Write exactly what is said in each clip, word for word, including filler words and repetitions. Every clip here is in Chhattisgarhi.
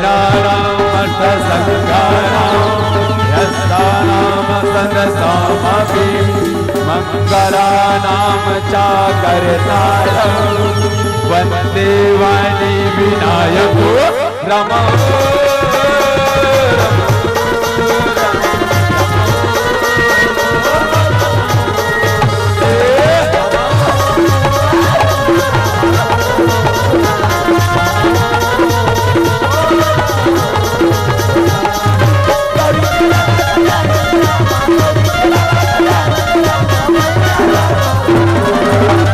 राम ससंगाराम यस्तानाम सदसामपि मंगलानाम चाकरतारम वंदे वाणी विनायको रमो।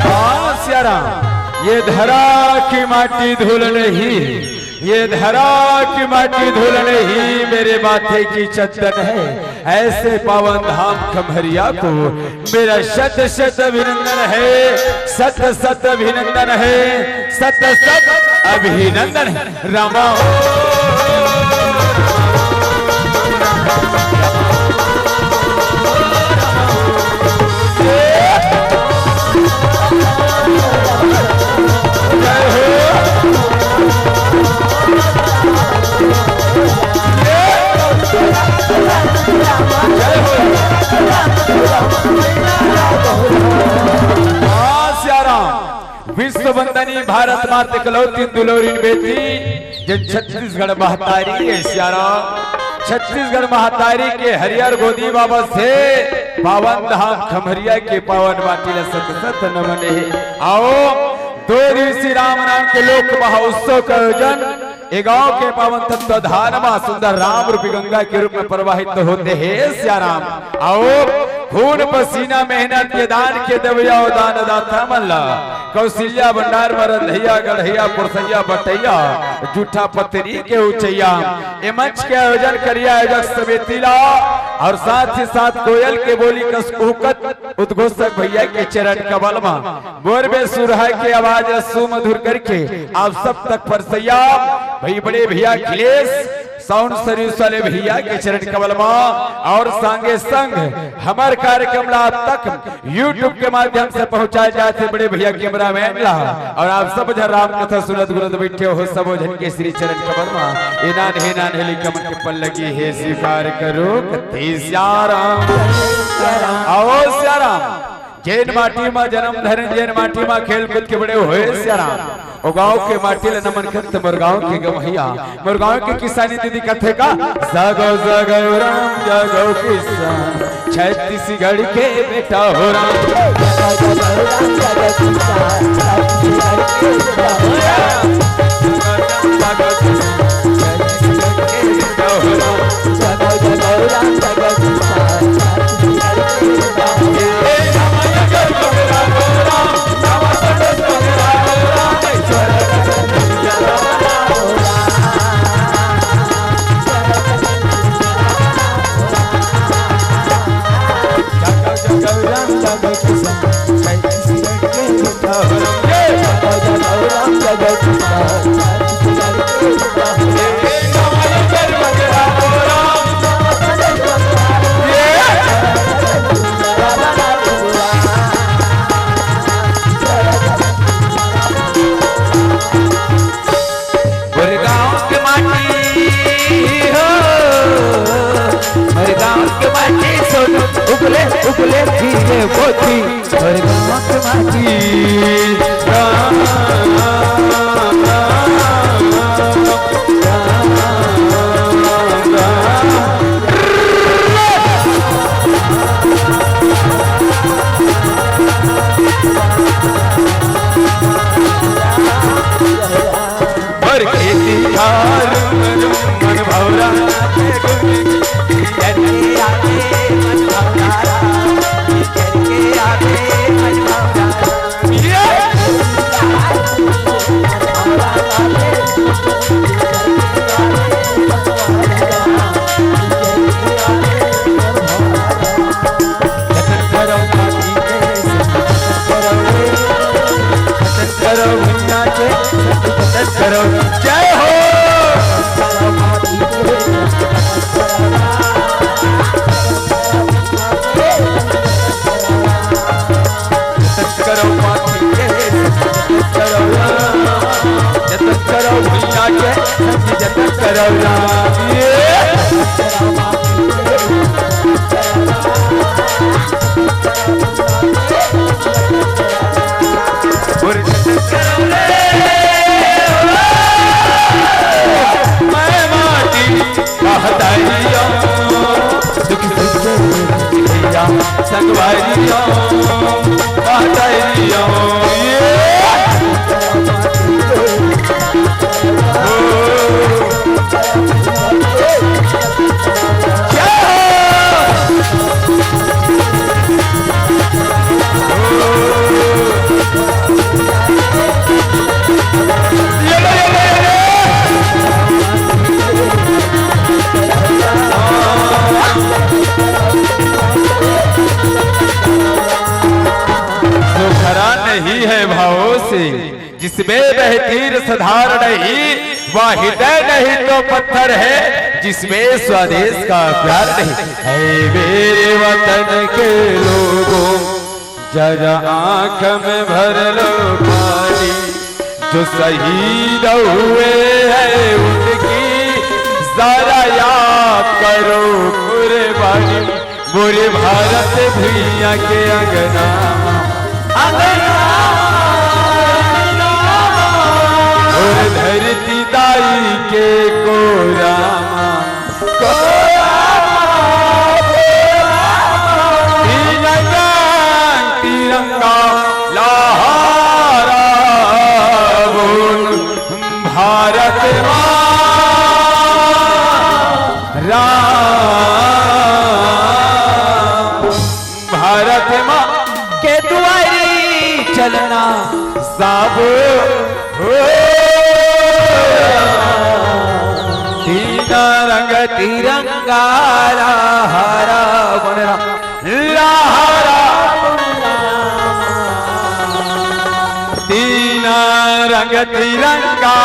हाँ, सियाराम, ये धरा की माटी धूल नहीं, ये धरा की माटी धूल नहीं, मेरे माथे की चंदन है। ऐसे पावन धाम खम्हरिया को मेरा शत शत अभिनंदन है, शत शत अभिनंदन है, शत शत अभिनंदन है। रामा विश्व वंदनी भारत माता इकलौती दुलौरिन बेटी, जे छत्तीसगढ़ महतारी हे सियाराम। छत्तीसगढ़ महतारी के हरियर गोदी बाबा से पावन धाम खम्हरिया के पावन माटी ला सत सत नमन हे। आओ, दो दिवसीय राम नाम के लोक महोत्सव का आयोजन ए गांव के पावन तत्वधान मा सुंदर राम रूपी गंगा के रूप में प्रवाहित होते हे सियाराम। आओ, खून पसीना मेहनत के दान के देवया ओ दानदाता मन ला। कौशल्या भंडार मा रंधैया गढ़ैया पुरसैया बटैया जूठा पत्नी के उचैया। ए मंच के आयोजन करिया आयोजक समिति ला और साथ ही साथ कोयल के बोली कस कुहकत उद्घोषक भैया के चरण कमल मा मोर बेसुरहा के आवाज ला सुमधुर करके आप सब तक परसैया भाई बड़े भैया अखिलेश साउंड सर्विस वाले भैया के चरण कमल मा और संगे संग हमर कार्यक्रम ला आप तक YouTube के माध्यम से पहुंचाए जात हे बड़े भैया कैमरामैन ला। और आप सब झन राम कथा सुनत गुनत बैठे हो, सबो झन के श्री चरण कमल मा ए नान्हे नान्हे लइका मन के पल्लगी हे, स्वीकार करो कथे सियाराम। आओ सियाराम। जेन माटी मा जन्म धरे, जेन माटी मा खेल कूद के बड़े होए सियाराम, ओ गांव के माटी ला नमन करत मोर गांव के गवैया, मोर गांव के किसानी दीदी कथे का, जागो जागो राम जागो किसान, छत्तीसगढ़ के बेटा हो राम। मोर गाँव के माटी हो, मोर गाँव के माटी सोनू उगले उगले धीरे बोती। मोर गाँव के माटी राम, राम, राम, राम। मोर खेती खार मन भौरा जय हो। जतन करो पापी के, जतन करो, जतन करो भैया के, जतन करो। मैं माटी महतारिया, दुख सुख भैया संगवारिया, महतारिया, ये। ओ। क्या? जो खरा नहीं है भावों से, जिसमें बहती रसधार नहीं, वह हृदय नहीं तो पत्थर है, जिसमें स्वदेश का प्यार नहीं। ऐ मेरे वतन के लोगों, जरा आंख में भर लो पानी, जो शहीद हुए हैं उनकी जरा याद करो कुर्बानी। मोरे भारत भुइयां के अंगना, अंगना, और धरती दाई के कोरा मा, कोरा मा, तिरंगा, तिरंगा लहराबो भारत माँ। राम भारत माँ के दुआरी चलना सब हो। तीन रंग तिरंगा लहराबो राम, लहराबो। तीन रंग तिरंगा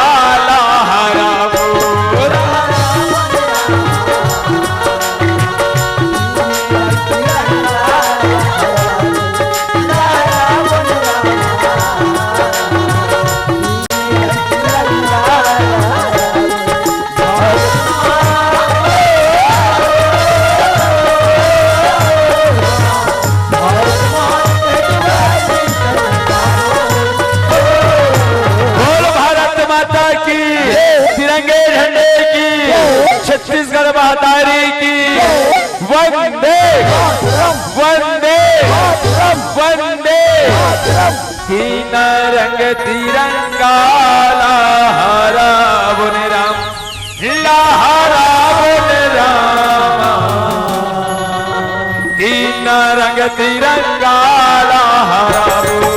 लहराबो। बोल भारत माता की, तिरंगे झंडे की, छत्तीसगढ़ महतारी की। वंदे, वंदे, वंदे। तीन रंग तिरंगा लहराबो राम, लहराबो राम। तीन रंग तिरंगा लहराबो।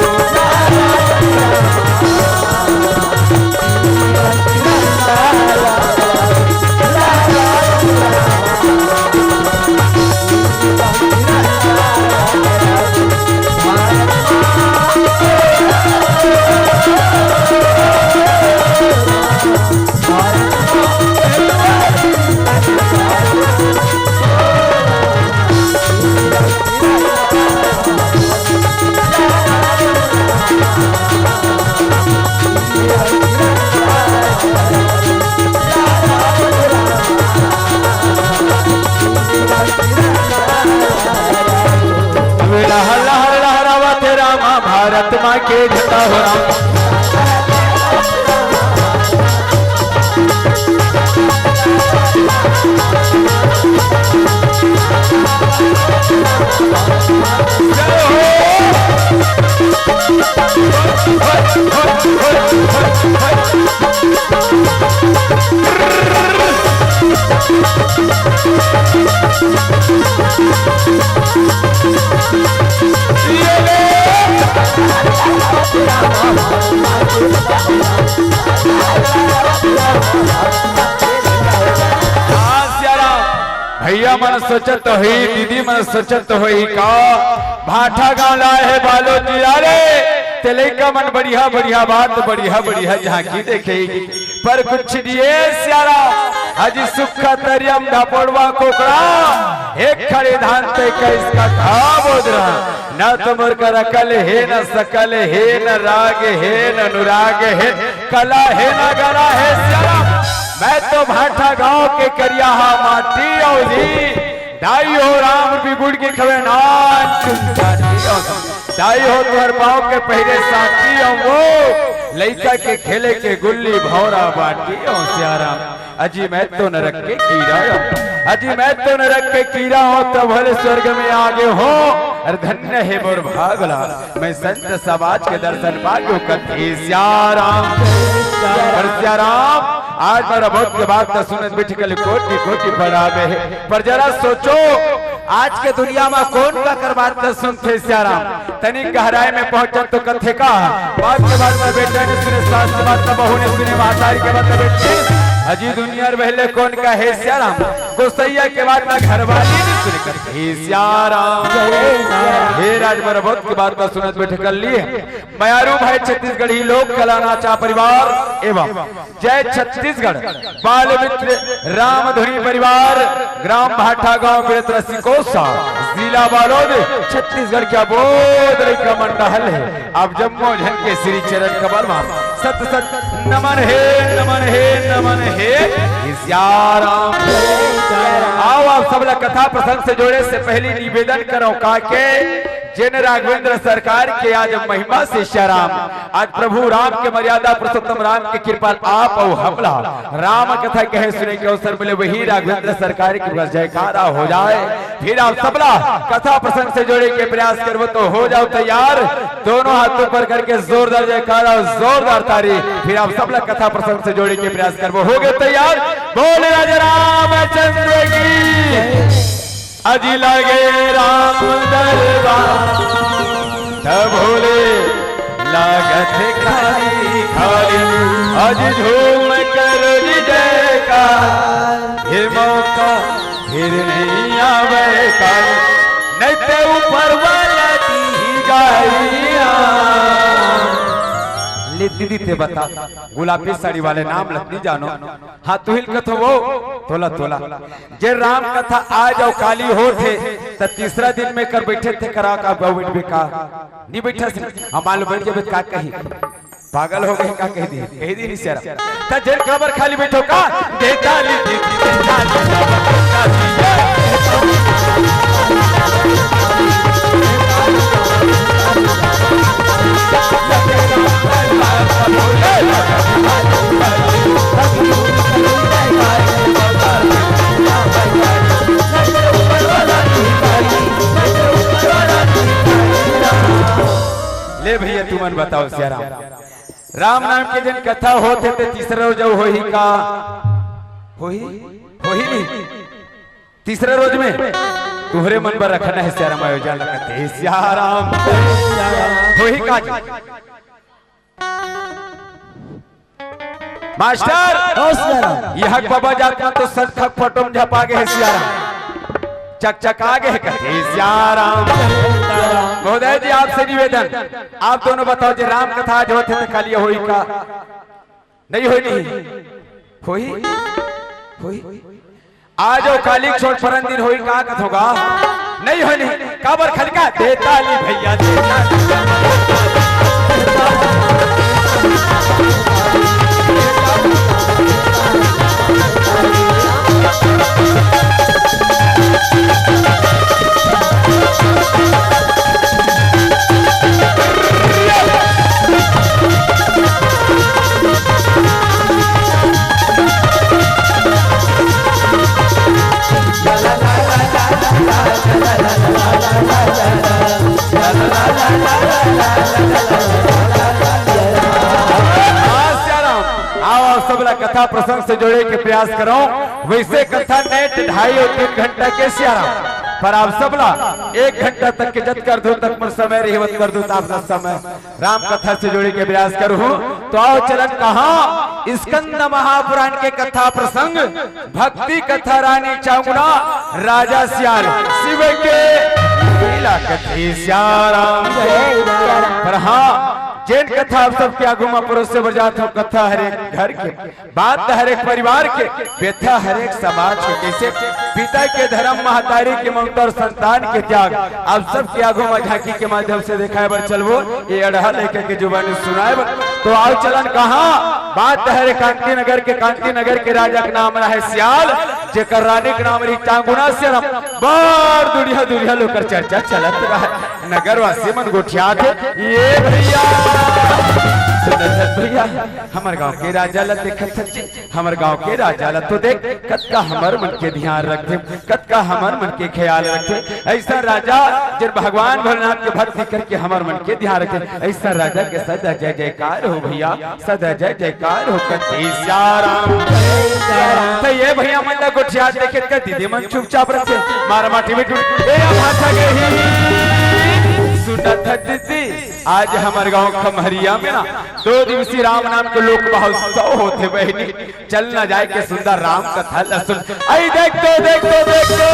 अब लहर लहर लहरावत हे रामा, भारत माँ के झंडा हो राम। जय हो। हाँ, सियाराम। भैया मन सोचत होही, दीदी मन सोचत होही का भाठा गांव ला हे बालोद जिला ले, ते लइका मन बढ़िया बढ़िया बात, बढ़िया बढ़िया झांकी देखे। पर कुछ दिए सियाराम, अजी सुक्खा तरिया म धपोड़वा कोकड़ा, एक खड़े धान ते कइस कथा बोध रहा। न तो मोर कर अकल हे, न सकल हे, न राग हे, न अनुराग हे, कला हे, न गला हे सियाराम। मैं तो भाठा गांव के करिया हा माटी अउ जी, दाई हो राम बिगुड़ के खवे नान चुन चाटी अउ जी। दाई हो तुहर पाँव के पहिरे साटी अउ वो लइका के खेले के गुल्ली भौरा बाटी अउ सियाराम। अजी मैं तो नरक के कीड़ा हूँ, अजी मैं तो नरक के कीड़ा हूँ, तब भले स्वर्ग में आगे हो। अरे धन्य हे मोर भागला, मैं संत समाज के दर्शन पाके कथे सियाराम। पर सियाराम, आज मोर बहुत के बात का सुनत बैठ के कोटि कोटि प्रणाम हे। पर जरा सोचो, आज के दुनिया में कौन काकर बात कर सुनथे सियाराम? तनिक गहराई में पहुंचन तो कथे का, बाप के बात में बेटा नइ सुने, सास के बात में बहू नइ सुने, महतारी के बात में बेटी। अजी दुनिया रे पहले कौन का हे सियाराम? गोसैया के बात में घरवाली नइ सुने कथे सियाराम। हे राज मोर बहुत के बात में सुनत बैठ कर लिए। मयारू भाई छत्तीसगढ़ी लोक कला नाचा परिवार एवं जय छत्तीसगढ़ बाल मित्र रामधुनी परिवार, ग्राम भाठा गांव, बिरत रसिकोसा, जिला बालोद, छत्तीसगढ़ के अबोध लइका मन डहल हे। आप जम्मो झन के श्री चरण कमल मा सत सत नमन हे, नमन हे, नमन हे। सियाराम। आओ आप सबला कथा प्रसंग से जोड़े से पहली निवेदन करो का के जेन राघवेंद्र सरकार के आज महिमा से सियाराम, आज प्रभु राम के मर्यादा, पुरुषोत्तम राम के कृपा, आप अउ हमला राम कथा कहे सुने के अवसर मिले, वही राघवेंद्र सरकार के कृपा जयकारा हो जाए। फिर आप सबला कथा प्रसंग से जोड़े के प्रयास करबो तो हो जाओ तैयार, दोनों हाथ ऊपर करके जोरदार जयकारा और जोरदार ताली। फिर आप सबला कथा प्रसंग से जोड़े के प्रयास करबो, हो गए तैयार? बोले राजा रामचंद्र की। अजी लागे राम दरबार, त भोले लागत खाली खाली। अजी झूम कर जयकार, हे मौका फिर नहीं आवे काली, नहीं ते ऊपर वाला दी गालियां। ले दीदी ते बता, गुलाबी साड़ी वाले नाम लत नहीं जानो। हाँ, तुहिल कथो वो, तोला, तोला। जे राम कथा आज अउ काली होत हे, त तीसरा दिन में कर बैठे थे करा का बउ बैठबे का? नहीं बैठा से, हम आलू बैठ जाबे का कही? पागल हो गए का कह दी? कह दी नहीं सर। त जेन काबर खाली बैठो का? दे ताली, दे दी, दे ताली, दे ताली। ले भैया, तुमन बताओ सियाराम, राम नाम के जन कथा होत हे ते तीसरा रोज अउ होही का? होही? होही नहीं? तीसरा रोज में तुहरे मन बर रखना हे सियाराम आयोजन लगत हे सियाराम। होही का जी? मास्टर, हो सियाराम। यह बाबा जात में तो सत खक फोटो में झपा गए हे सियाराम, चकचका गए हे कथे सियाराम। महोदय जी, आपसे निवेदन, आप दोनों बताओ जे राम कथा आज होत हे त काली होही का? नहीं होही, नहीं होही, होही। आज अउ काली छोड़ परन दिन होही का कथो गा? नहीं होही, नहीं। काबर खलका? दे ताली भैया, दे ताली। हाँ, सियाराम, आओ, आओ, सबला कथा प्रसंग से जोड़े के प्रयास करो। वैसे कथा नेट ढाई और तीन घंटा के सियाराम, पर आप सबला एक घंटा तक के जत कर दो तक मोर समय रही, वत कर दो तो आपका समय राम कथा से जोड़े के प्रयास करूँ। तो आओ चलन कहा स्कंद महापुराण के कथा प्रसंग, भक्ति कथा रानी चामुंडा, राजा सियाल, शिव के लीला कथे सियाराम। पर हाँ, जेन कथा आप सबके आगू में परोसे बर जात हो, कथा हर एक घर के, बात हर एक परिवार के, व्यथा हर एक समाज के। कैसे पिता के धर्म, महतारी के ममता और संतान के त्याग, आप सबके आगू में झांकी के माध्यम से दिखाए बर चलबो। ये अड़हा लेके के जुबानी सुनाए बर, तो आओ चलन कहा बात हरे कांति नगर के, कांति नगर के राजा के नाम रहे सियाल, जेकर रानी के नाम रही चांगुना। सियाराम, बड़ दुरिहा दुरिहा लोकर चर्चा चलत रहे। नगरवासी मन गोठियाथे, "ये भैया, सुनत हस भैया, हमर गांव के राजा ल देखत हस जी, हमर गांव के राजा ल तो देख, कतका हमर मन के ध्यान रखथे, कतका हमर मन के ख्याल रखथे।" ऐसा राजा, जेन भगवान भोलेनाथ के भक्ति करके हमर मन के ध्यान रखथे, ऐसा राजा के सदा जय जयकार हो भैया, सदा जय जयकार हो कति सियाराम। त ये भैया मन ला गोठियात देखे त दीदी मन चुपचाप रहिथे, मारा माटी में टूट, ए, आ भाषा के ही। सुनत हस दीदी, आज हमर गांव खम्हरिया में ना दो दिवसीय राम नाम के लोक महोत्सव होथे बहिनी। चल ना जाए के सुंदर राम कथा ल सुन। आई देख तो, देख तो, देख तो,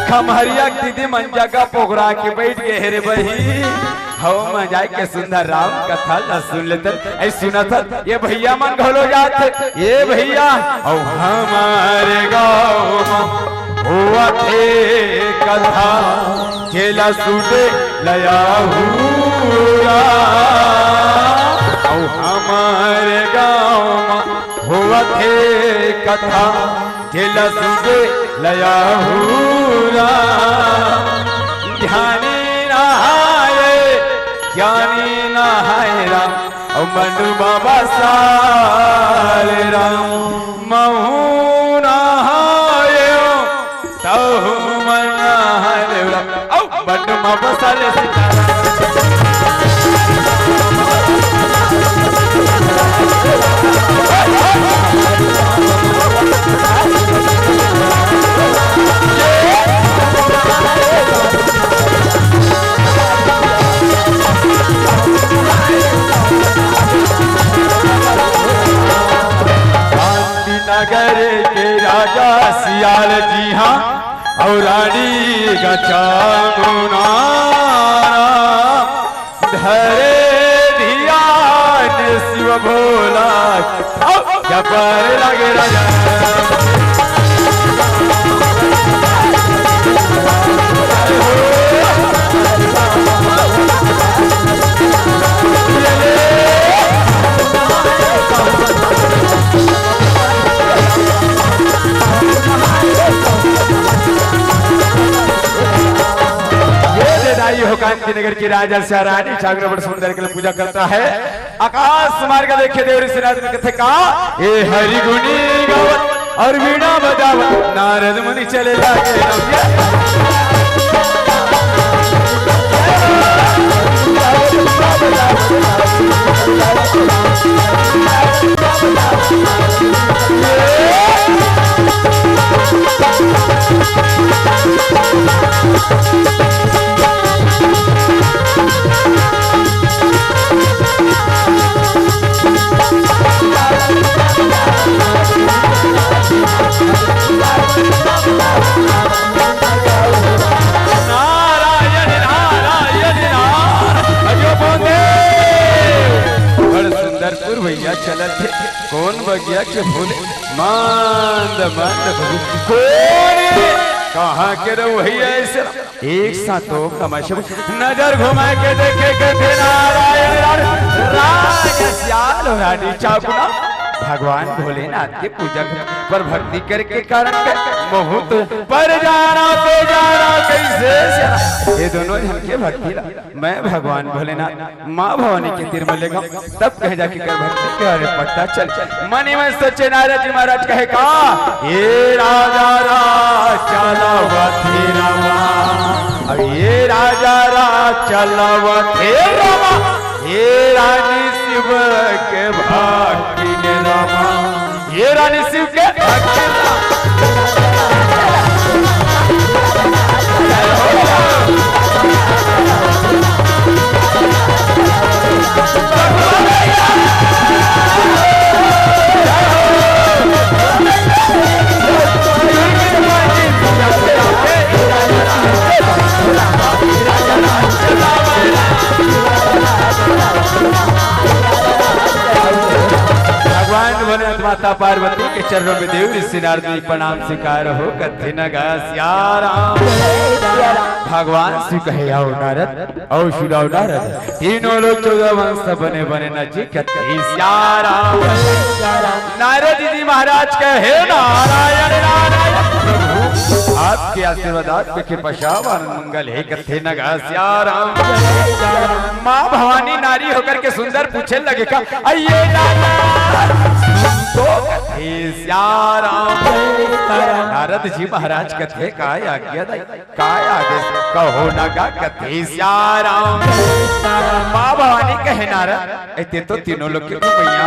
खम्हरिया के दीदी मन जगह पोगरा के बइठ गे हे रे बहिनी। हव, मैं जाए के सुंदर राम कथा ल सुन लेते। ऐ सुनत हस, ये भैया मन घलो जात हे। ये भैया, अउ हमर गाँव म होवत हे कथा, जेला सुने ल आहू राम। अउ हमर गाँव म होवत हे कथा, जेला सुने ल आहू राम। ध्यानी नहाए, ज्ञानी नहाए राम, अउ मन बाबा सारे राम। महू नहाए, तहू मन नहाए राम, अउ मन बाबा बसा ले सीताराम। शांति नगर के राजा सियाल जी हाँ, अउ रानी गचामुना धरे धियान शिव भोला। अउ जबर लगे राजा। ये दे दाई हो कांति नगर की राजा से रानी चांगना बड़ सुंदर के लिए पूजा करता है। आकाश मार्ग देखे देव ऋषि नारद ने कथे का, ए हरि गुणी गावत अउ वीणा बजावत नारद मुनि चले लागे। नारायण, नारायण, नारायण। अयो बोले। बड़ सुंदर सुर भैया चलत हे। कौन बगिया के फूल? मंद मंद फूल। कौन? कहाँ के रहो भैया ऐसे? एक साथ ओम नमः शिवाय। नजर घुमाए के देखे के थे नारायण राज, राज सियाल रानी चाबुना। भगवान भोलेनाथ के पूजा पर भक्ति करके कारण के मुहूर्त पर जाना तो जाना कैसे? ये दोनों झन के भक्ति ला मैं भगवान भोलेनाथ माँ भवानी के तीर में लेगा, तब कहे जाके कर भक्ति के हरे पता चल। मनी में सोचे नारद जी महाराज कहे का, ये राजा राज चलावत हे रामा, अब ये राजा राज चलावत हे रामा, ये रानी शिव के भक्ति ने रामा। ये रानी शिव के भक्त। भगवान भोलेनाथ माता पार्वती के चरणों में देव ऋषि नारद जी प्रणाम स्वीकार हो, कथे न गा सिया राम। भगवान शिव कहे, "आओ नारद, आओ सुनाओ नारद।" तीनों लोग चौदह भुवन सब बने बने नाचे, कथे सिया राम। नारद जी महाराज कहे, "नारायण नारायण प्रभु, आपके आशीर्वाद, आपके कृपा से आनंद मंगल हे, कथे न गा सिया राम।" माँ भवानी नारी होकर के सुंदर पूछे लगे का, "अये नारद, तो कथे सिया राम।" नारद जी महाराज कथे, "का आज्ञा दाई, का आदेश, कहो न गा कथे सिया राम।" माँ भवानी कहे, "नारद, ए ते तो तीनों लोग के घुमैया,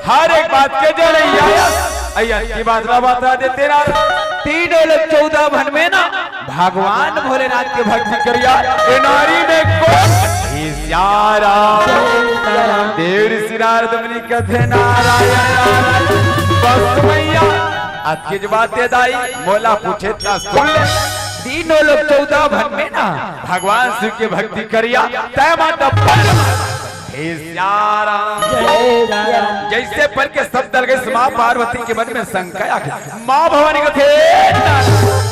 हर एक बात के जड़ैया, अये अतकी बात ला बता देते नारद।" तीनों लोग चौदह भुवन में ना भगवान भोलेनाथ के भक्ति करिया, ए नारी में कोन हे सिया राम। देव ऋषि नारद मुनि कथे, "नारायण नारायण, बस मैया, अतकी बात ए दाई, मोला पूछे त सुन ले।" तीनों लोग चौदह भुवन में ना भगवान शिव के भक्ति करिया, तै माता हे सिया राम। जय राम। जैसे पर के शब्द लगे, माँ पार्वती के मन में शंका आ गई। माँ भवानी कथे,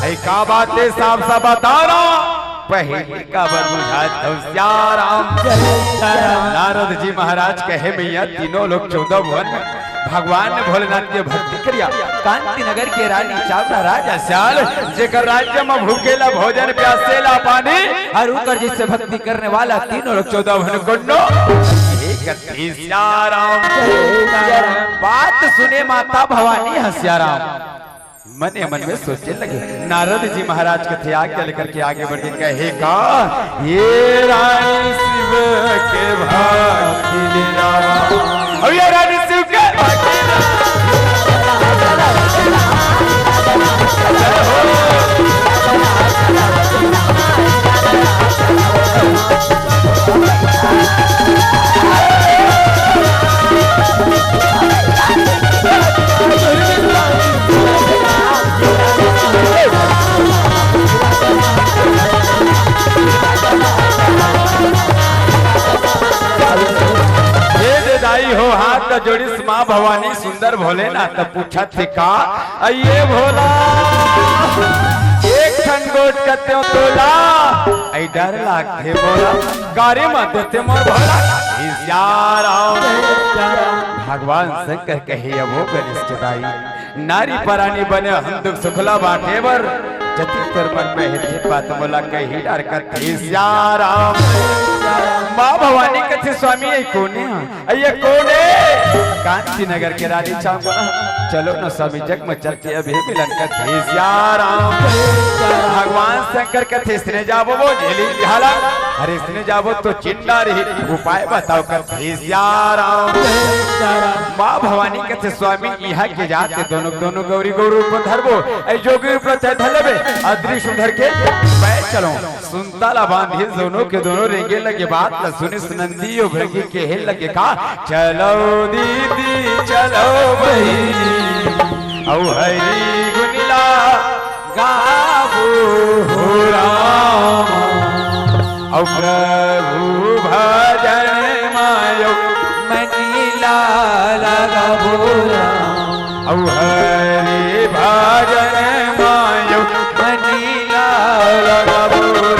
"ए का बात हे, साफ साफ बता ना, पहली काबर बुझात हव सिया राम।" जय राम। नारद जी महाराज कहे, "मैया, तीनों लोग चौदह भुवन में भगवान भोलेनाथ के भक्ति करिया, कांति नगर के रानी चावला राजा सियाल, जेकर राज्य में भूखे ला भोजन, प्यासे ला पानी, अउ ओकर जैसे भक्ति करने वाला तीनों लोग चौदह भुवन कोनो हे कथे सिया राम।" बात सुने माता भवानी ह सिया राम, मने मन में सोचे लगे। नारद जी महाराज कथे आज्ञा लेकर के आगे बढ़ के कहे का, "ए रानी शिव के भक्ति निराला।" अब ए रानी शिव के भक्ति निराला। हे दे दाई हो, हाथ ला जोड़िस माँ भवानी सुंदर भोलेनाथ, त पूछत हे का, "अये भोला, एक ठन गोठ कतेव तोला, अई डर लागथे मोला, गारी मत देते मोर भोला, हे सिया राम।" भगवान शंकर कहे, "अबो गणेश के दाई, नारी परानी बने हम दुख सुखला बांटे बर, जति तोर मन में हे ते बात मोला कहि डार कथे सिया राम।" माँ भवानी कथे, "स्वामी, ए कोने ह? ए कोने?" "कांति नगर के रानी चावला।" "चलो न स्वामी, जग में चल के अभी मिलन कथे सिया राम।" भगवान शंकर कथे, "इसने जाबो वो झेली झाला, अरे इसने जाबो तो चिंता रही, उपाय बताओ कथे सिया राम।" माँ भवानी कथे, "स्वामी, इहाँ के जात दोनों, दोनों गौरी गौर रूप धरबो, ए जोगी रूप धर लेबे, अदृश्य धर के मैं चलो।" सुनता ला बांधे दोनों के दोनों रेंगे लगे, बात ला सुनिस नंदी ओ भृंगी कहे लगे का, "चलो दीदी चलो बहिनी, अउ हरि गुन ला गाबो हो राम, अउ प्रभु भजन मायो मन ला लगाबो राम।" अउ हरि भजन मायो मन ला लगाबो रे।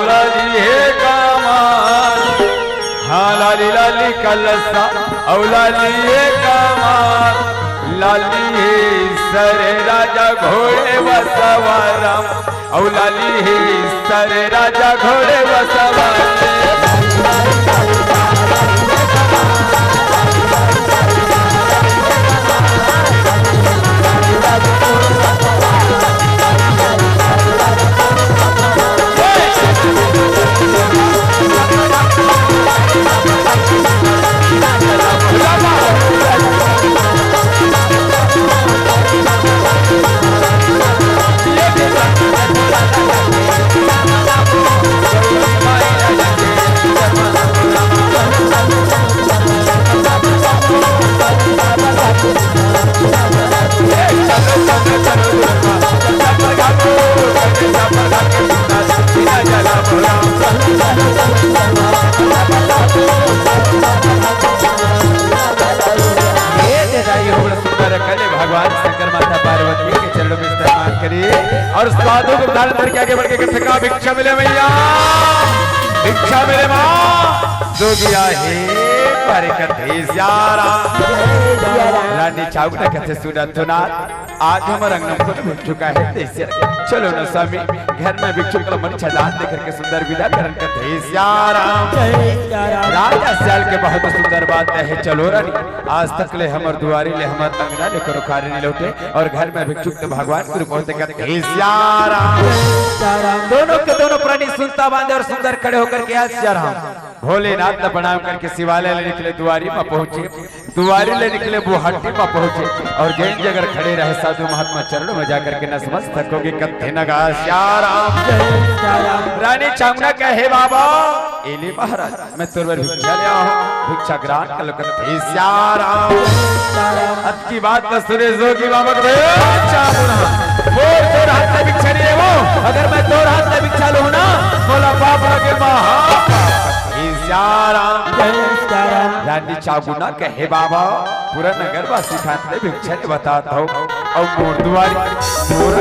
लाली हे कामार, हाँ लाली लाली कलसा, अउ लाली हे कामार, लाली हे सर राजा घोड़े बसवाराम, अउ लाली हे सर राजा घोड़े बसवाराम। ये देखा, ये बड़ा सुंदर कले भगवान शंकर माता पार्वती के चरणों में स्नान करिए और साधु को धारण करके आगे बढ़ के कथे का भिक्षा मिले मैया, भिक्षा मिले माँ। जोगिया हे पारे कथे सियाराम। रानी चाउना कथे सुना तो ना, आज हमर अंगना में कोई भिक्षुक आए हे, तइसे चलो ना स्वामी, घर में भिक्षुक ला मनीषा दान दे करके सुंदर विदा करन कथे सियाराम। जय सियाराम। राजा सियाल के बहुत सुंदर बात हे, चलो रानी, आज तक ले हमर दुआरी ले हमर अंगना ले कोनो खाली नहीं लौटे और घर में भिक्षुक तो भगवान के रूप होथे कथे सियाराम। सियाराम। दोनों के दोनों प्राणी सुनता बांधे और सुंदर खड़े होकर के आज सियाराम। भोलेनाथ ला प्रणाम करके शिवालय ले निकले, दुआरी में पहुंचे, दुआरी ले निकले, बोहट्टी में पहुंचे और जैन जगह खड़े रहे साधु महात्मा चरणों में जाकर के नतमस्तक होके कथे नगा सियाराम। जय सियाराम। रानी चामुंडा कहे बाबा, ए ले महाराज, मैं तोर बर भिक्षा ले आए हंव, भिक्षा ग्रहण कर लो कथे सियाराम। सियाराम। अतकी बात तो सुने जोगी बाबा के, चामुंडा, मोर तोर हाथ ले भिक्षा नहीं लेवंव, अगर मैं तोर हाथ ले भिक्षा लूं ना, मोला पाप लगे महापाप। सियाराम। जय सियाराम। रानी चामुंडा कहे बाबा, पूरा नगरवासी खातिर भिक्षा ले बतात हंव, अउ मोर दुआरी, मोर,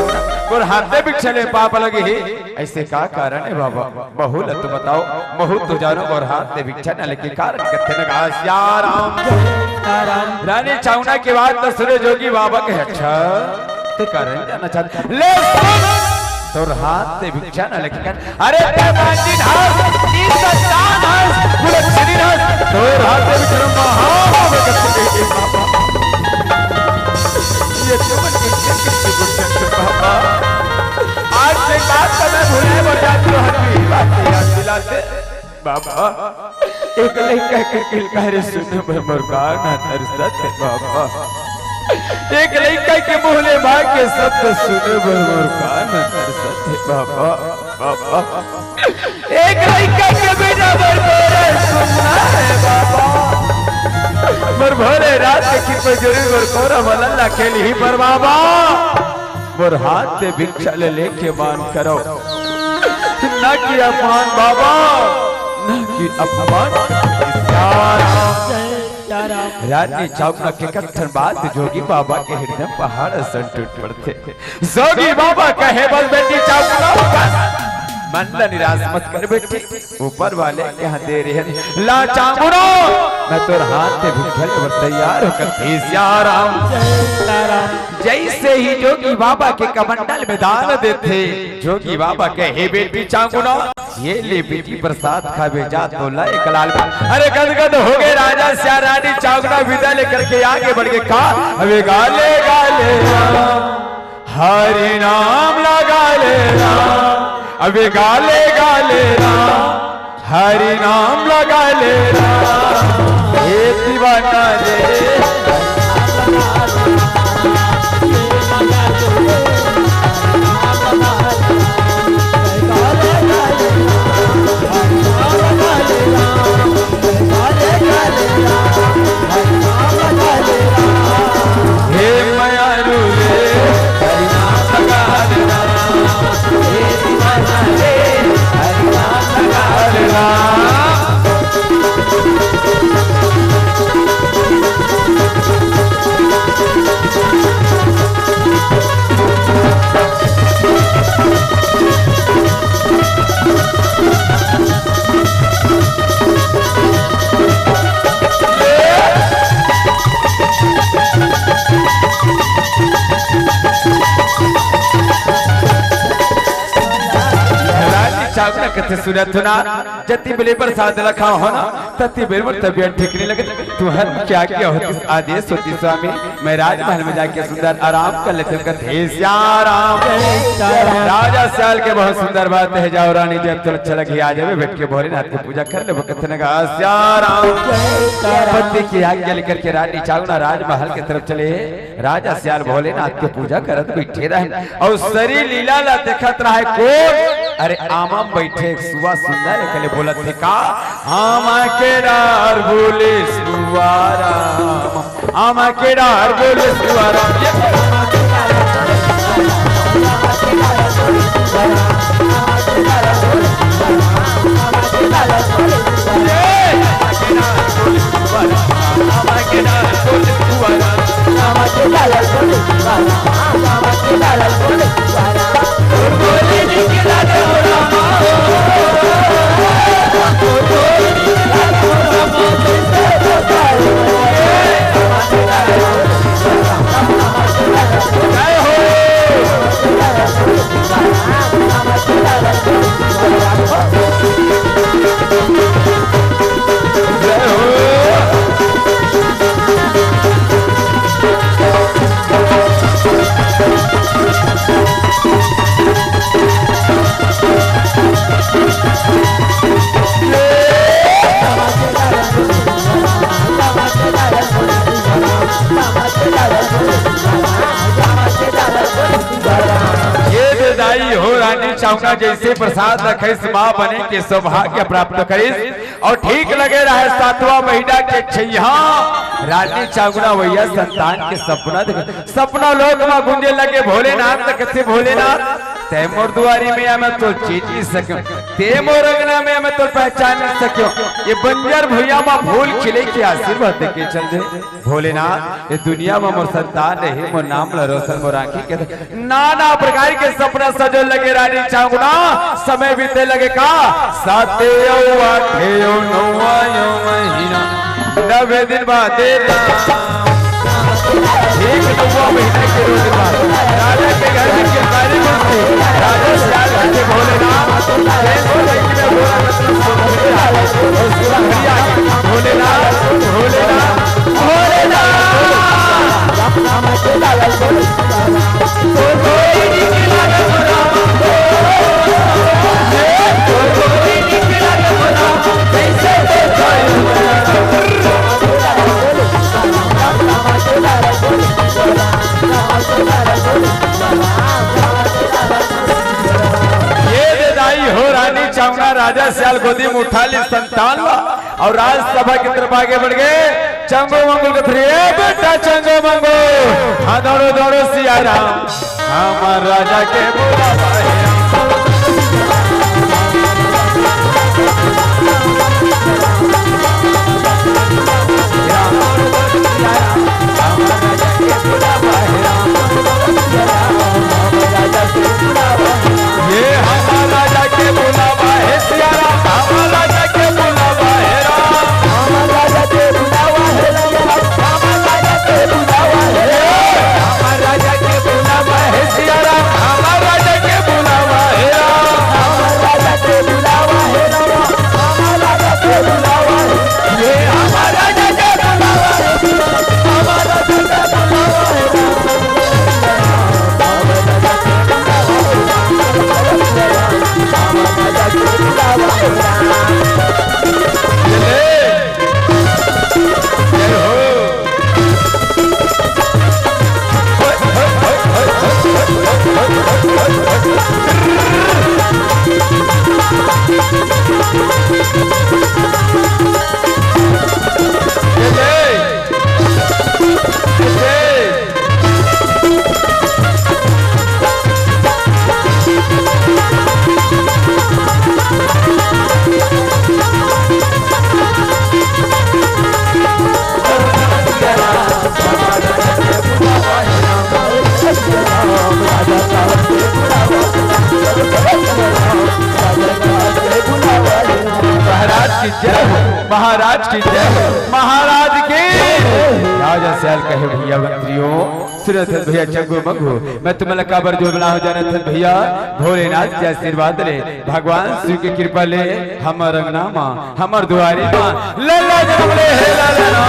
मोर हाथ ले भिक्षा ले पाप लगे हे, अइसे का कारण हे बाबा? महू ला तो बताओ, महू तो जानों, मोर हाथ ले भिक्षा न लेके कारण कथे नगा सियाराम। जय सियाराम। रानी चामुंडा के बात तो सुने जोगी बाबा कहे, अच्छा, ते कारण जानना चाहत, ले सुन, तोर हाथ ले भिक्षा न लेके कर, अरे ते मांझिन हस, नीच संतान हस, कुलच्छिनी हस, तोर हाथ ले भिक्षा महा, ये तुमन के, के, के, के, के, बाबा। आज के बाद तो मैं भुलाए बर जात हंव, ये बात याद दिलाते। बाबा, एक लइका के किलकारी सुने बर मोर कान ह तरसत हे बाबा। एक लइका के मुंह ले मां के शब्द सुने बर मोर कान ह तरसत हे बाबा, बाबा। एक लइका के बिना बर मोर सुनना हे बाबा। मोर भोलेनाथ के कृपा जरूर मोर कोरा मलल्ला खेल ही पर बाबा। मोर हाथ ले भिक्षा ले लेके मान करो, ना कि अपमान बाबा, ना कि अपमान। जय सियाराम। रानी चामुंडा के कत्थन बात जोगी बाबा के हृदय पहाड़ असन टूट पड़थे। जोगी बाबा कहे, बस बेटी चामुंडा, बस। मन ला निराश मत कर बेटी। ऊपर वाले के हाथ दे रहे हैं। ला चामुंडा, मैं तोर हाथ ले भिक्षा ले बर तैयार हंव कथे सियाराम। जय सियाराम। जइसे ही जोगी बाबा के कमंडल में दान देथे, जोगी बाबा कहे, बेटी चामुंडा, ये ले बेटी प्रसाद खाबे जा तो ला एक लाल। अरे गदगद हो गए राजा सियाल, रानी चामुंडा विदा लेकर के आगे बढ़ के कहा, अबे गाले गाले राम। हरि नाम लगा ले राम, अबे गाले गाले राम, हरि नाम लगा ले राम, हे दीवाना रे। हे मयारू रे, हरि नाम लगा ले राम। हे दीवाना रे, हरि नाम लगा ले राम। कथे सुनत हो ना, जति बेले प्रसाद ल खाओ हो ना, तति बेले मोर तबियत ठीक नहीं लगे। तुहर क्या क्या होतिस आदेश होतिस स्वामी, मैं राजमहल में जाके सुंदर आराम कर लेते हो। कथे सियाराम। राजा सियाल के बहुत सुंदर बात हे, जाओ रानी, जब तो अच्छा लगे आ जावे, बैठ के भोलेनाथ की पूजा कर ले। कथे न कहा सियाराम। पति की आज्ञा लेकर के रानी चांगना राजमहल की तरफ चले। राजा सियाल भोलेनाथ के पूजा करत बैठे रहे अउ सरी लीला ला देखत रहे। कोन? अरे आमा म बैठे एक सुआ सुंदर हे, कले बोलत हे का? आमा के डार बोले सुआ राम, आमा के डार बोले सुआ राम। ये ये दे दाई हो रानी चावना, जैसे प्रसाद रखिस माँ बने के सौभाग्य प्राप्त करिस। अउ ठीक लगे रहे सातवां महीना के छैया रानी चांगना वैया संतान के सपना देखे। सपना लोक म गूंजे लगे भोलेनाथ, कथे भोलेनाथ, तैं मोर दुआरी में आय, मैं तोर चीज नइ सकेंव, तैं मोर अंगना में आय, मैं तोर पहचान नइ सकेंव। ये बंजर भुइयां म फूल खिले के आशीर्वाद देके चल दे। भोलेनाथ, ये दुनिया म मोर संतान रही, मोर नाम ल रोशन, मोर आँखी के नाना प्रकार के सपना सजो लगे रानी चांगना। समय बीते लगे का? साते अउ आठे अउ नौवा अउ महीना, नवे दिन बादे राम। ठीक नौवा महीना के रोज बाद राजा के घर में किलकारी घुसथे। राजा सियाल कथे भोलेनाथ, जय भोले की मैं भोला मतलब सुन लिया। और सुन लिया। भोलेनाथ, भोलेनाथ, भोलेनाथ। ये दे दाई हो रानी चावना, राजा सियाल गोदी में उठा ली संतान ला। अउ राजसभा की तरफ आगे बढ़ गे। चंगो मंगो कथे, ए बेटा चंगो मंगो, हाँ दौड़ो दौड़ो सिया राम, हमर राजा के बुलावा हे। ये हमर राजा के बुलावा हे सिया राम, हमर राजा के बुलावा हे राम। हमर राजा के बुलावा हे राम, हमर राजा के बुलावा हे राम। हमर राजा के बुलावा हे सिया राम, हमर राजा के बुलावा हे राम। हमर राजा के बुलावा हे राम, हमर राजा के बुलावा हे। ये हमर राजा के बुलावा हे, हमर राजा के बुलावा हे। महाराज की जय हो, महाराज की जय हो, महाराज की। राजा सियाल कहे, भैया मंत्रियों, सुनत हस भैया चंगू मंगू, मैं तुमन ला काबर जो बुलाहूं जानत हस भैया, भोलेनाथ के आशीर्वाद ले, भगवान शिव के कृपा ले, हमर अंगना मा, हमर दुआरी मा, लल्ला जनम ले हे लाला ना।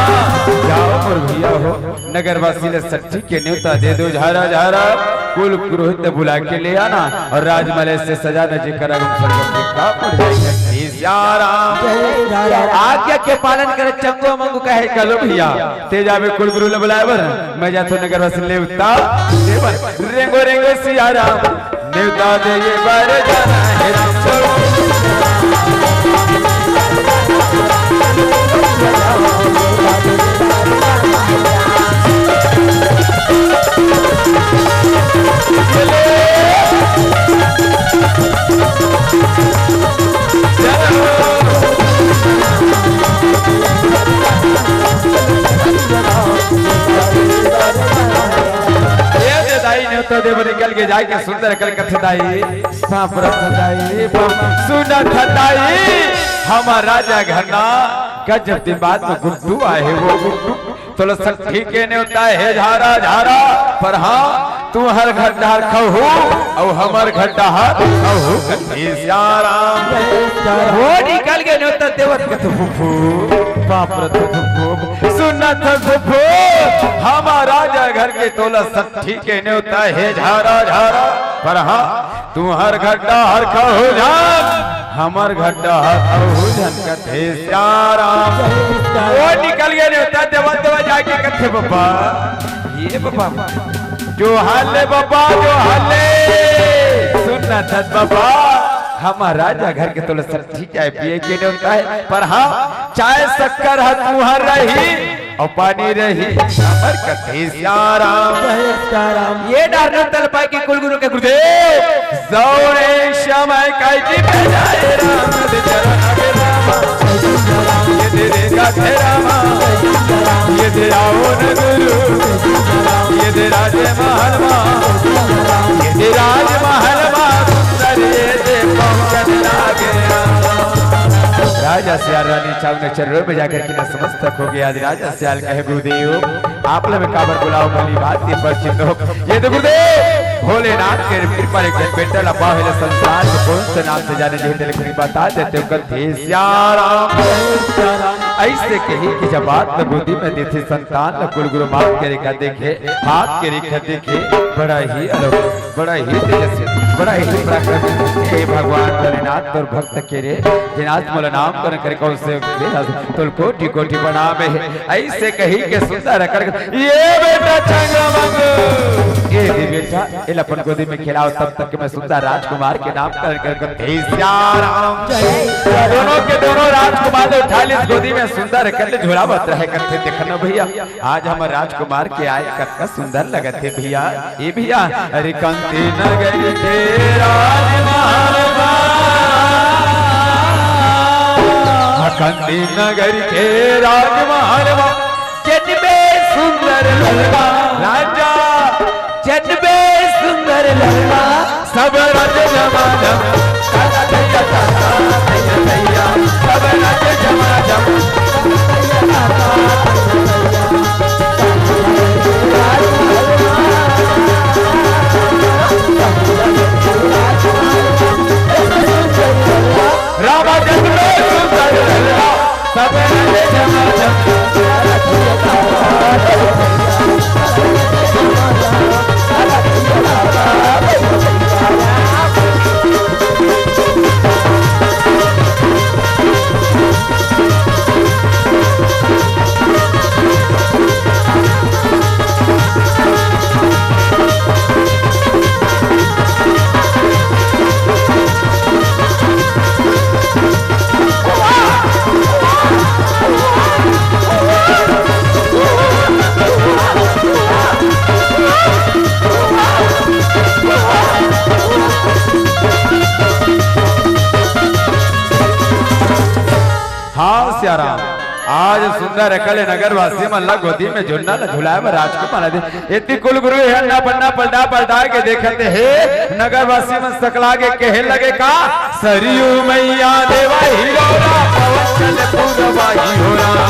जाओ मोर भैया हो, नगरवासी ले सट्ठी के नेवता दे दो, झारा झारा, कुल पुरोहित बुला के ले आना और राजमहल से सजाना, जेकर आगमन संगत के का पड़ जाएगा। हे सिया राम। आज्ञा के पालन करे चंगू मंगू कहे कलो भैया। तेज आवे कुल गुरु ल बुलाए बर, मैं जाथो नगर वस नेवता देवन। रेंगो रेंगो सिया राम, नेवता दे ये बर जाना हे राम। ए दे दाई, नेवता देव निकल के जाए के सुंदर कल कथे दाई। बाप रे दाई, बाप। सुनत दाई, हमर राजा घरना गजब दिन बाद में गुड्डू आए हे, वो गुड्डू तोला सट्ठी के नेवता हे झारा झारा, पर हाँ, तुंहर घर डहर खहू, अउ हमर घर डहर खहू। हे सिया राम। वो निकल के नेवता देवत कथे फुफू, बाप रे फुफू, सुनत फुफू, हमर राजा घर के तोला सट्ठी के नेवता हे झारा झारा, पर हाँ, तुंहर घर डहर खहू झन, हमर घर डहर खहू झन कथे सिया राम। वो निकल गे नेवता देवत देवत जाके कथे बबा, ये बबा, जोहार ले बबा, जोहार ले। सुनत हस बबा, हमर राजा घर के तोला सट्ठी चाय पिए के नेवता हे, पर हाँ, चाय शक्कर ह तुंहर रही, अउ पानी रही हमर कथे सिया राम। जय सिया राम। ये डहर नेवता ल पाए के कुल गुरु के गुरुदेव। जौने समय काजी पे जाए राम, दे चरण आगे राम। ये दे रे गाथे राम, ये दे आओ न गुरु, ये दे राज महल मा, ये दे राज महल मा, सुंदर ये दे पंकज लागे राम। राजा सिया रानी चाव ने चरणों में जाकर के नतमस्तक हो गया। आज राजा सियाल कहे गुरुदेव, आप ला मैं काबर बुलाओ, भली बात ये परिचित हो। ये तो गुरुदेव, भोलेनाथ के कृपा ले एक झन बेटा ला पावे ले संसार के कौन से नाम से जाने, जे तेरे कृपा बता देते हो, कथे सिया राम। ऐसे कही कि जब बात न गोदी में देथे संतान ला, कुल गुरु मात के रेखा देखे, हाथ के रेखा देखे, बड़ा ही अलग, बड़ा ही तेजस्वी, बड़ा ही पराक्रमी। हे भगवान भोलेनाथ, तोर भक्त के रे, जिन आज मोला नामकरण करे कौन से, तोल कोटि कोटि प्रणाम हे। ऐसे कही के सुंदर कर, ये बेटा चंगा मंगू, ये दे बेटा, एला अपन गोदी में खिलाओ, तब तक मैं सुंदर राजकुमार के नामकरण कर, कर, हे सिया राम। दोनों के दोनों राजकुमार उठा लिस गोदी में, सुंदर कर ले झोला बत रहे करथे। देखना भैया, आज हमर राजकुमार के आय कतका सुंदर लगत हे भैया। ए भैया, अरे कंती नगर के राजमहल मा, हाँ, कंती नगर के राजमहल मा, जन्मे सुंदर ललना राजा, जन्मे सुंदर ललना। सब राज जमा जम, तारा दैया, तारा दैया, दैया। सब राज जमा जम, रामा जन्मे सुंदर ललना। सब राज जमा जम। हाँ, सियाराम, आज सुंदर अकल नगरवासी मन ला गोदी में झुलना ला झुलाए बर राजकुमार दे। एती कुल गुरु हे अन्ना पन्ना पलटा पलटा के देखत हे, नगरवासी मन सकला के कहे लगे का, सरयू मैया देवा हिलोरा, पवन चले पूरवा हिलोरा।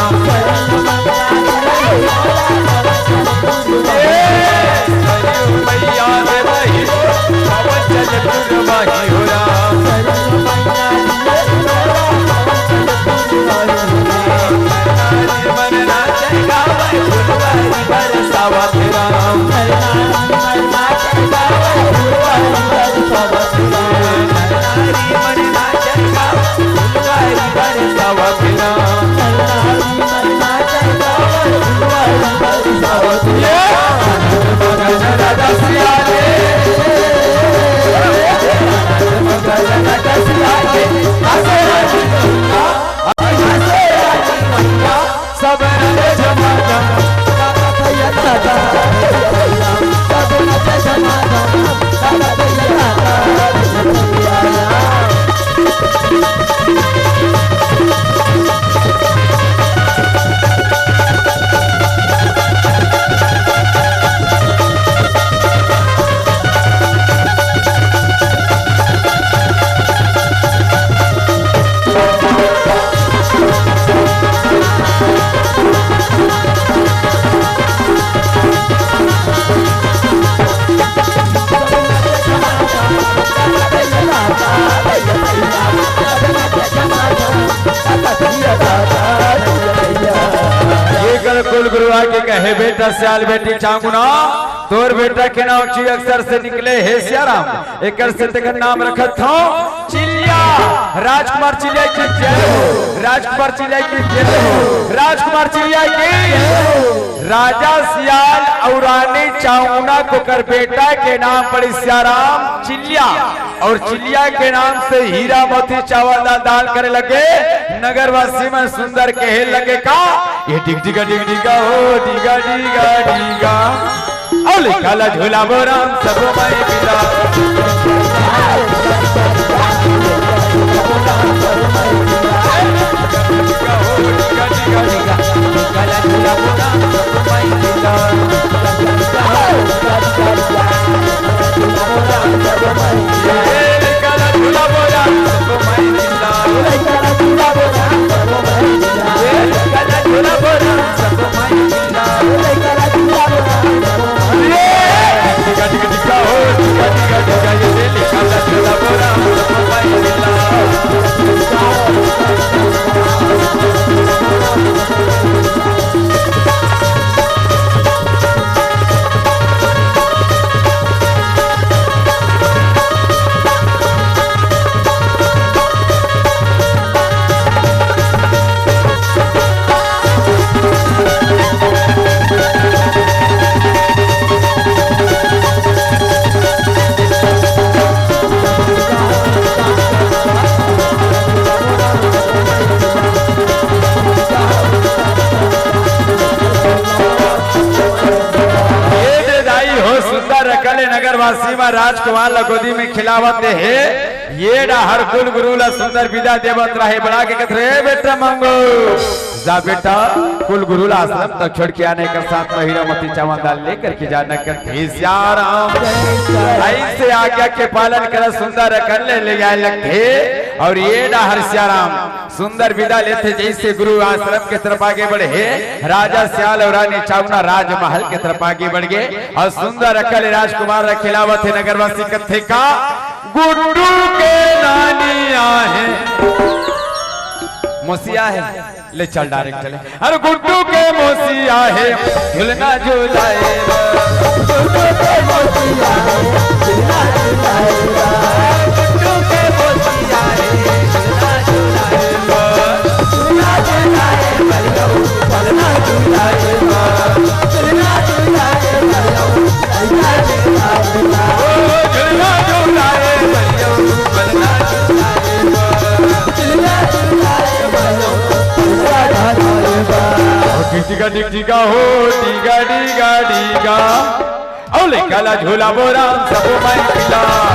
के कहे, "बेटा सियाल बेटी चांगुना, तोर बेटा के नाम चूई अक्षर से निकले हे सियाराम, एकर से तेकर नाम रखत हौं चिल्लिया।" राजकुमार चिल्लिया की जय हो, राजकुमार चिल्लिया की जय हो, राजकुमार चिल्लिया की। राजा सियाल अउ रानी चांगुना के ओकर बेटा के नाम पड़े सियाराम चिल्लिया। अउ चिल्लिया के नाम से हीरा मोती चावल दाल दान करे लगे। नगरवासी मन सुंदर कहे लगे का, ये डिग डिगा डिग डिगा हो, डिगा डिगा डिगा। अउ लइका ला झुलाबो राम सब माई पिता। ए दे दाई हो, सुंदर अकल ए नगरवासी म राजकुमार ल गोदी में खिलावत हे। ए डाहर कुल गुरु ला सुंदर बिदा देवत रहे, बड़ा के कथे, "ए बेटा मंगू, जा बेटा, कुल गुरु ला आश्रम तक छोड़ के आने का साथ में हीरा मोती चावल दाल लेकर के जाना," कथे सियाराम। ऐसे आज्ञा के पालन कर सुंदर अकल ले, ले जाए लगथे। अउ ए डाहर सियाराम सुंदर बिदा लेथे, जैसे गुरु आश्रम के तरफ आगे बढ़े, राजा सियाल अउ रानी चांगुना राजमहल के तरफ आगे बढ़ गे। अउ सुंदर अकल राजकुमार ला खिलावत हे। नगरवासी कथे का, गुड्डू के नानी आहे, मौसी आहे, ले चल डायरेक्ट चले। अरे गुड्डू के मौसी आहे, झुलना झुलाए बर। गुड्डू के मौसी आहे, झुलना झुलाए बर। गुड्डू के मौसी आहे, झुलना झुलाए बर। झुलना झुलाए बर, झुलना झुलाए बर। झुलना झुलाए बर, झुलना झुलाए बर। ओ झुलना झुलाए बर, झुलना झुलाए बर। झुलना झुलाए बर। टिक टिका टिक टिका हो, टिका टिका टिका। अउ लइका ला झुलाबो राम सबो माई पिला।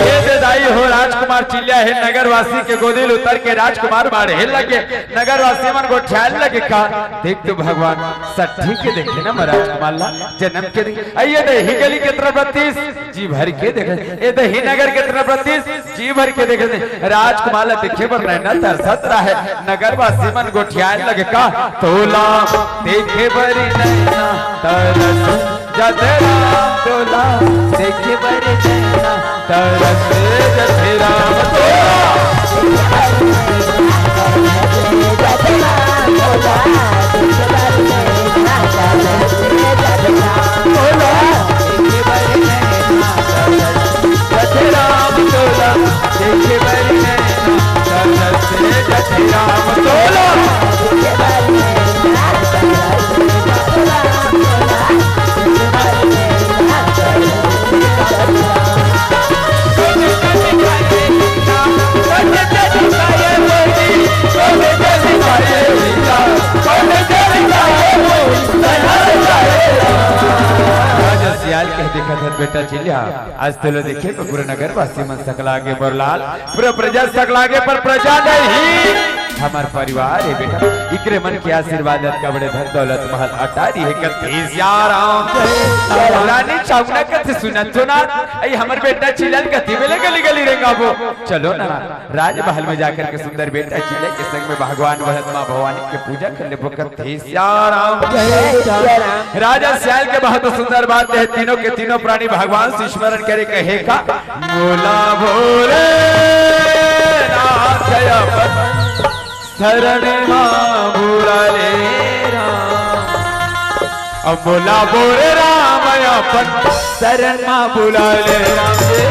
ए दे दाई हो, राजकुमार चिल्लिया हे, नगरवासी के गोदी ल उतर के राजकुमार बाढ़े लगे। नगरवासी मन गोठियाए लगे का, देख तो भगवान सट्ठी के देखे ना महाराज कुमार ला, जनम के देखे। अइए दे ही गली के तरफ बत्तीस, जी भर के देखे। ए दे ही नगर के तरफ बत्तीस, जी भर के देखे। राजकुमार ला देखे बर नैना तरसत रहे। नगरवासी मन गोठियाए लगे का, तोला देखे बर नैना तरस जथे राम तोला, देखे बर नैना तरस जथे राम तोला। जथे राम तोला, देखे बर नैना तरस जथे राम तोला। लाल कह देखत हस बेटा चिल्ला, आज तोला देखे बर पूरा नगर वासी मन सकलागे मोर लाल, पूरा प्रजा सकलागे, पर प्रजा नहीं, हमर परिवार हे बेटा। इकरे मन के आशीर्वाद अतका बड़े धन दौलत महल अटारी हे कथे सियाराम। रानी चावना कथे सुनत सुनत, अई हमर बेटा चिल्ला ल कति बेले गली गली रेंगाबो। चलो ना, राजमहल में जाकर के सुंदर बेटा चिल्ला के संग में भगवान वहत माँ भवानी के पूजा कर लेबो कथे सियाराम। राजा सियाल के बहुत सुंदर बात हे, तीनों के तीनों प्राणी भगवान से स्मरण करे कहे का, मोला भोलेनाथ अपन शरण मा बुला ले राम। अब मोला भोलेनाथ अपन शरण मा बुला ले राम जी।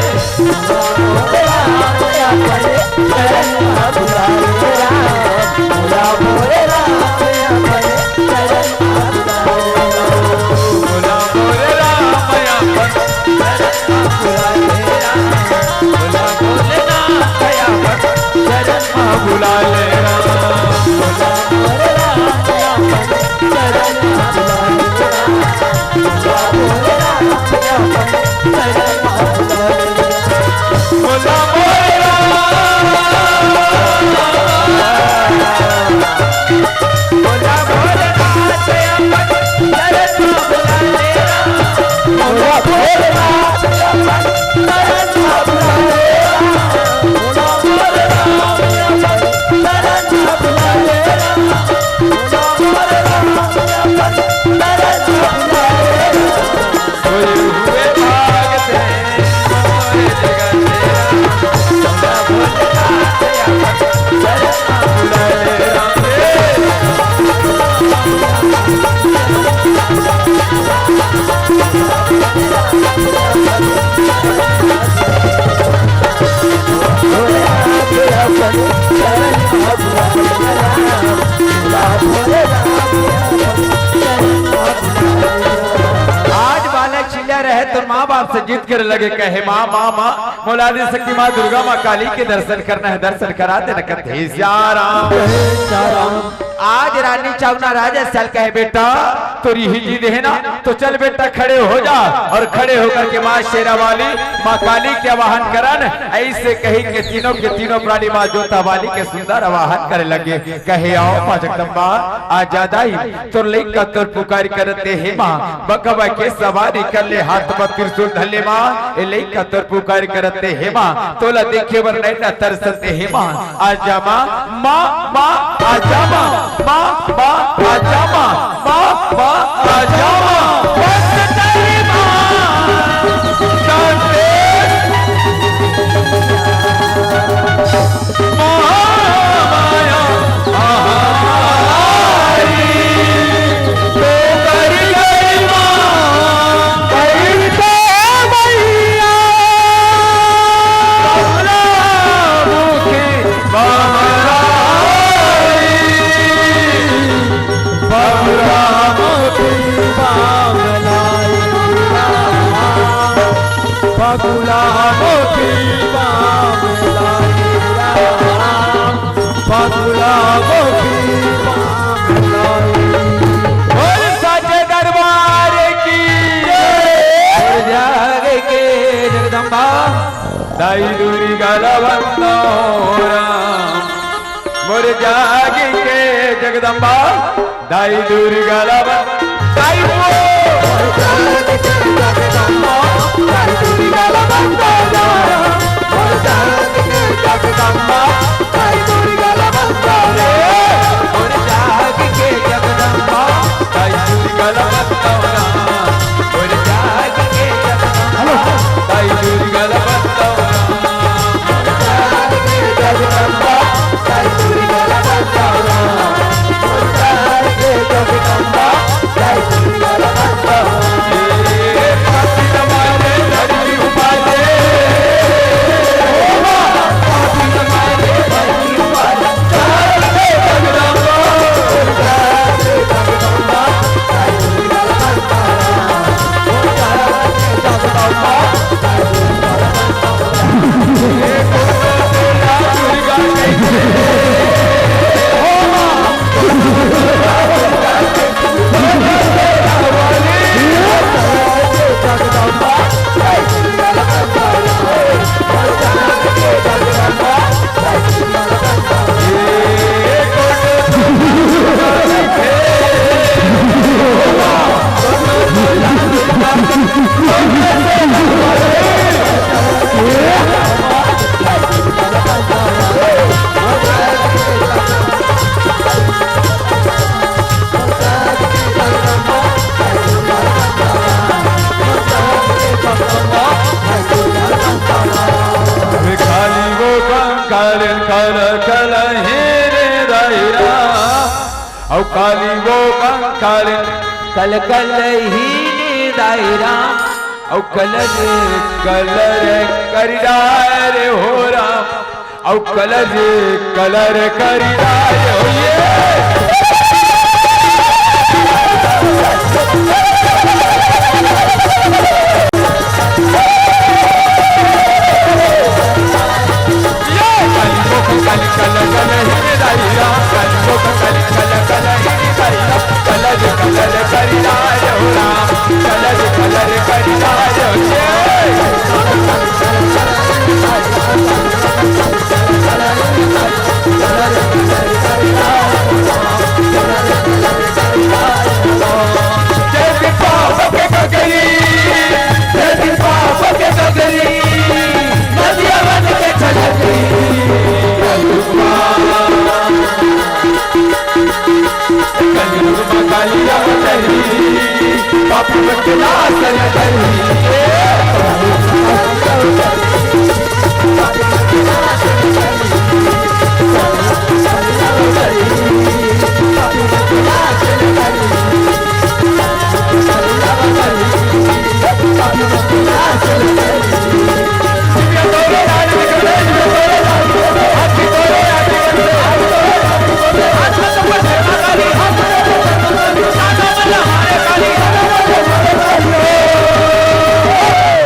आज बालक चिल्ला रहे तो माँ बाप से जिद करे लगे, कहे, "माँ, माँ, माँ, मोला आदि शक्ति माँ दुर्गा माँ काली के दर्शन करना है, दर्शन करा देना," कथे सियाराम। आज रानी चावना राजा सियाल कहे, "बेटा, तोर इही जिद हे ना, तो चल बेटा, खड़े हो जा।" और खड़े होकर के माँ शेरा वाली, माँ काली के आवाहन करन। ऐसे कही के तीनों के तीनों प्राणी माँ जोता वाली के सुंदर आवाहन करे लगे, कहे, "आओ माँ जगदम्बा, आ जा दाई, तोर लइका तोर पुकार करत हे माँ, बघवा के सवारी कर ले, हाथ म त्रिशूल धर ले माँ, ए लइका तोर पुकार करत हे माँ, तोला देखे बर नैना तरसत हे माँ, आ जा माँ, माँ, माँ, आ जा माँ, माँ, माँ, आ जा माँ, माँ, माँ, आ जा माँ।" बस तेरी माँ, शांति। बोल साचे दरबार की जय। बोल जाग के जगदम्बा दाई दुर्गा ला वंदो राम। मोर जाग के जगदम्बा दाई दुर्गा ला वंदो। दाई वो। काली वो कंकाल कल कल ही ने दायरा, अउ कलर कलर करी डारे हो राम, अउ कलर कलर करी डारे हो ये।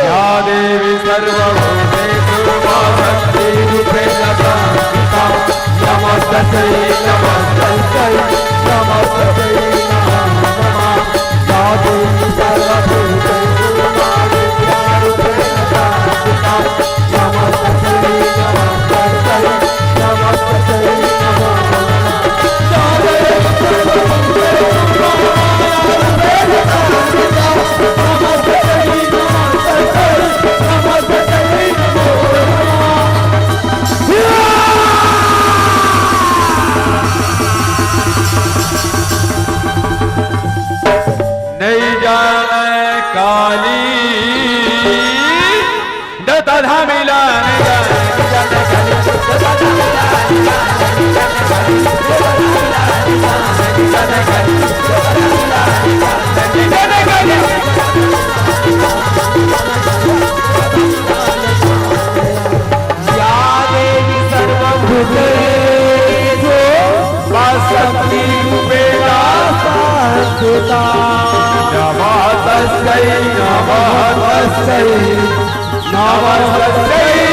या देवी सर्वभूतेषु मा शक्ति रूपेण संस्थिता। नमस्तस्यै नमस्तस्यै नमस्तस्यै नमो नमः। या देवी सर्वभूतेषु मा विद्यारूपेण संस्थिता। नइ जानय काली, दत्ता धाम मिलन। या देवी सर्वभूतेषु मा शक्ति रूपेण संस्थिता। नमस्तस्यै नमस्तस्यै नमस्तस्यै